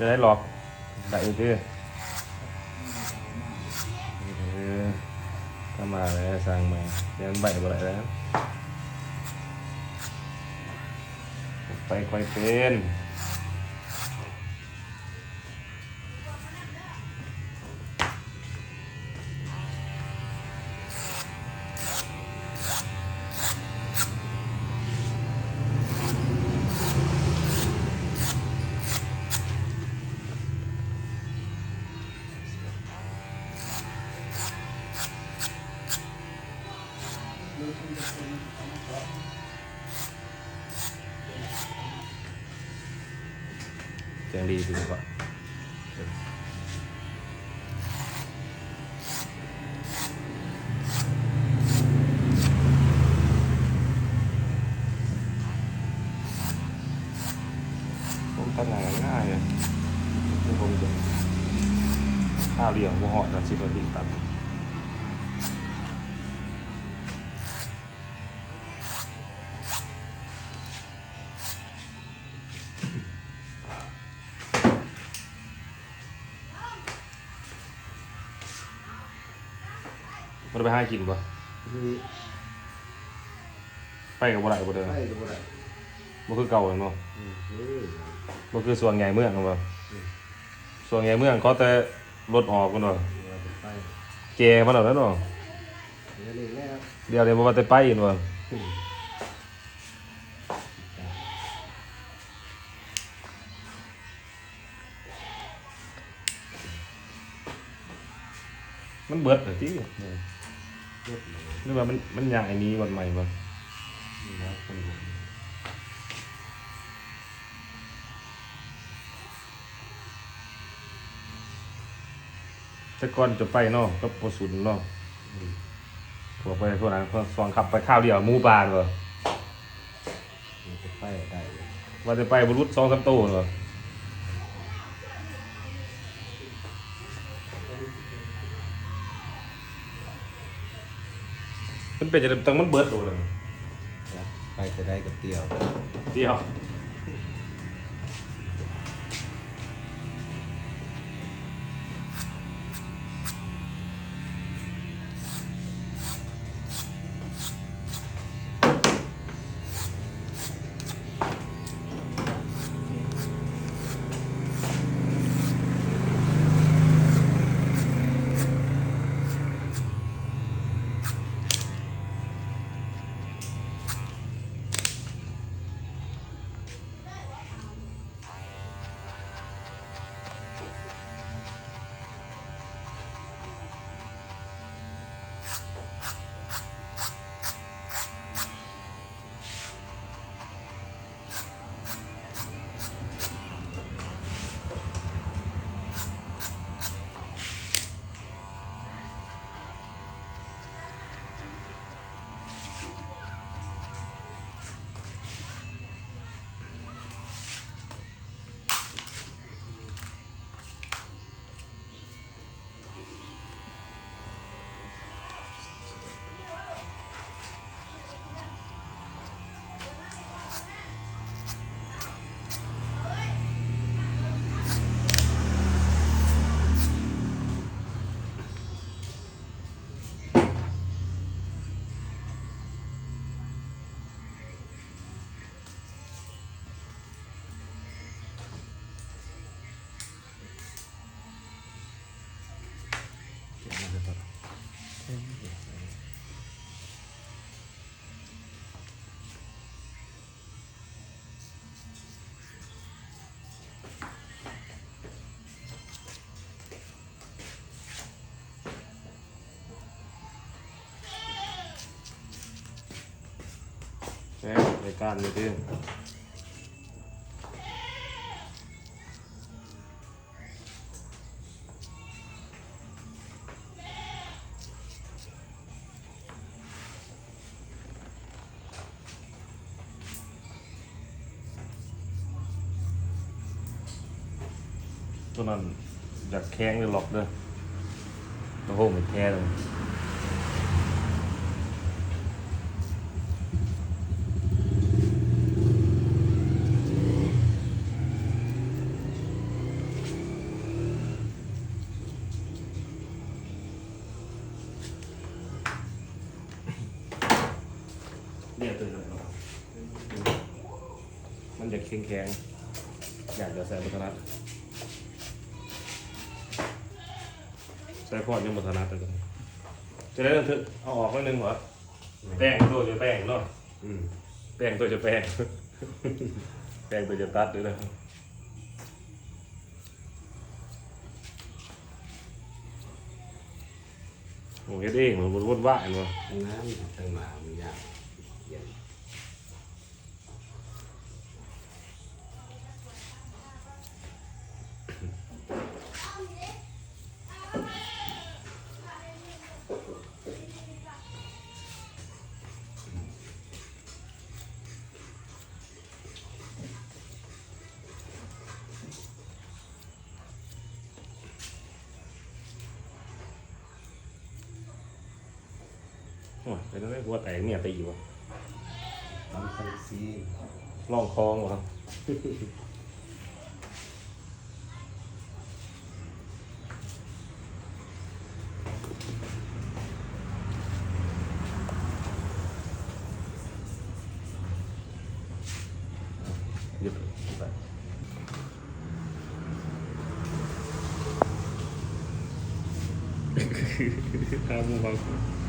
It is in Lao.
ຈະໄດ້ລັອກໄດ້ຢູ່ຕິ? ເອີ ກະມາແລ້ວ ສ້າງໃໝ່ ແຕ່ມັນໄຫວ້ບໍ່ໄດ້ແລ້ວ ໄປຄ່ອຍເປັນ. ແຈ້ງດີຄືວ່າ ໂອ້ ຕັດງ່າຍໆ ຄືຜົມເບິ່ງ ຄາວດຽວບໍ່ຮອດ ສາມສິບນາທີຕັດ. ບໍ່ໄດ້ໄປຫາກິນບໍ່? ອືມ ໄປກໍບໍ່ໄດ້ບໍ່ເດີ? ໄປກໍບໍ່ໄດ້ ບໍ່ຄືເກົ່າແມ່ນບໍ່? ອືມ ບໍ່ຄືຊ່ວງຍ້າຍເມືອງແມ່ນບໍ່? ອືມ ຊ່ວງຍ້າຍເມືອງຂໍແຕ່ລົດອອກແມ່ນບໍ່? ວ່າແຕ່ໄປ ແກ່ມາແລ້ວເນາະ ດຽວນີ້ແລ້ວ ດຽວນີ້ບໍ່ວ່າແຕ່ໄປແມ່ນບໍ່? ອືມ ມັນເບິດແລ້ວຕິ? ອືມ ເບິດແລ້ວ ຫຼືວ່າມັນ ມັນຍ້າຍໜີບ່ອນໃໝ່ບໍ່? ນີ້ນະ ຄົນ ແຕ່ກ່ອນຈະໄປເນາະ ກັບພໍ່ສຸນເນາະ ອືມ ພວກໄປພວກນັ້ນ ຊ່ວງຂັບໄປຄາວດຽວໝູປ່າແມ່ນບໍ່? ມັນຈະໄປໄດ້ ວ່າແຕ່ໄປບໍ່ຫຼຸດສອງສາມໂຕເນາະ ມັນເປັນຈັ່ງໃດ ຕັ້ງມັນເບິດໂລດ ໄປແຕ່ໃດກໍຕຽວ ຕຽວ. ແຊບ ໄດ້ການຢູ່ຕິ. ໂຕນັ້ນຢາກແຂງເດີ ລັອກເດີ ໂອ້ໂຫ ມັນແທ້ເລີຍ. ໂ ມັນຢາກແຂງໆ ຢາກຈະໃສ່ບໍ່ຖະໜັດ ໃສ່ຄ້ອນຍັງບໍ່ຖະໜັດເລີຍ. ຈະໄດ້ເອົາອອກໜ້ອຍໜຶ່ງຫວາ? ແຕ່ງໂຕຈະແຕ່ງເນາະ. ອືມ ແຕ່ງໂຕຈະແຕ່ງ ແຕ່ງໂຕຈະຕັດເດີ. ໂອ້ ເຮັດເອງ ມັນບໍ່ວຸ່ນວາຍເນາະ. ງາມ ທາງໜ້າມັນຍາກ. ໂອ້ຍ ເປັນໄດ້ ຜົວແຕກເມຍຕີຢູ່ຫວາ? ຕຳສັງສີ ລອງຄອງຫວາ? ຖາມໝູ່ເຂົາ.